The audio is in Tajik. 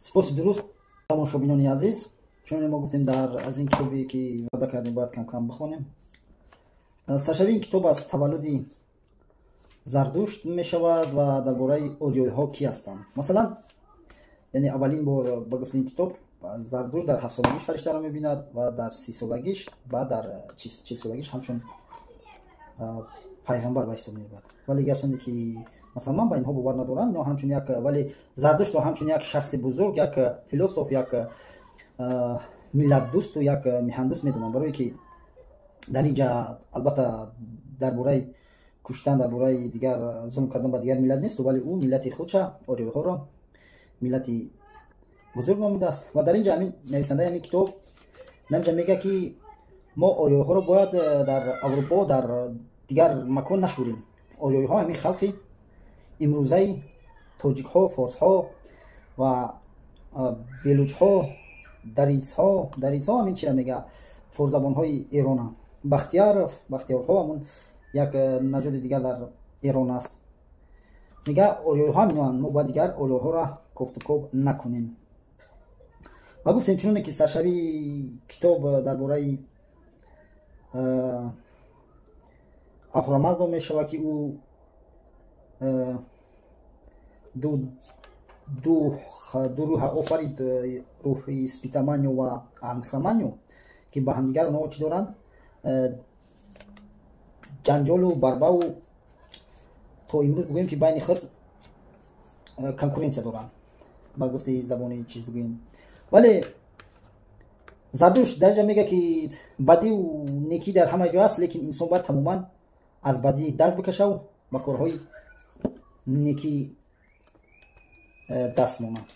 Сипоси дуруст, тамошобинони азиз. Чуноне мо гуфтем, дар аз ин китобе ки ваъда кардем, бояд кам-кам бихонем. Саршавии ин китоб аз таваллуди Зардушт мешавад ва дар бораи ориёиҳо кӣ ҳастанд. Масалан, яъне аввалин бор ба гуфти ин китоб, Зардушт дар 7-солагиш фариштаро мебинад ва дар 30-солагиш, баъд дар 40-солагиш ҳамчун пайғамбар ба ҳисоб меравад. Вале гарчанде ки масалан ман ба инҳо бовар надорам, ино ҳамчун як, вале Зардуштро ҳамчун як шахси бузург, як философ, як миллатдӯсту як миҳандӯст медонам, барое ки дар ин ҷа албатта дар бораи куштан, дар бораи дигар зулм кардан ба дигар миллат несту, вале ӯ миллати худша, ориёиҳоро, миллати бузург номидааст. Ва дар ин ҷа ҳамин нависандаи ҳамин китоб дар ин ҷа мегӯяд, ки мо ориёиҳоро бояд дар Аврупо, дар дигар макон нашӯрем. Ориёиҳо ҳамин халқи имрӯзаи тоҷикҳо, форсҳо ва белучҳо, дарицҳо. Дарицҳо ҳамин чира мега, форсзабонҳои Эрона, бахтияров, бахтиёрҳо ҳамун як нажоди дигар дар Эрон аст. Мега, ориёиҳо ҳаминоанд, мо бояд дигар ориёиҳоро кофтукоб накунем. Ва гуфтем, чуноне ки саршавии китоб дар бораи Аҳурамаздо мешавад, ки ӯ ду рӯҳа офарид, рӯҳи Спитаманё ва Анхраманё, ки ба ҳамдигар онҳо чӣ доранд, ҷанҷолу барбаву то имрӯз бигӯем, ки байни худ конкуренсия доранд, ба гуфти забони чиз бигӯем. Вале Зардушт дар ҷа мега, ки бадиву некӣ дар ҳама ҷо аст, лекин инсон бояд тамоман аз бадӣ даст бикашаву ба корҳои некӣ даст монад.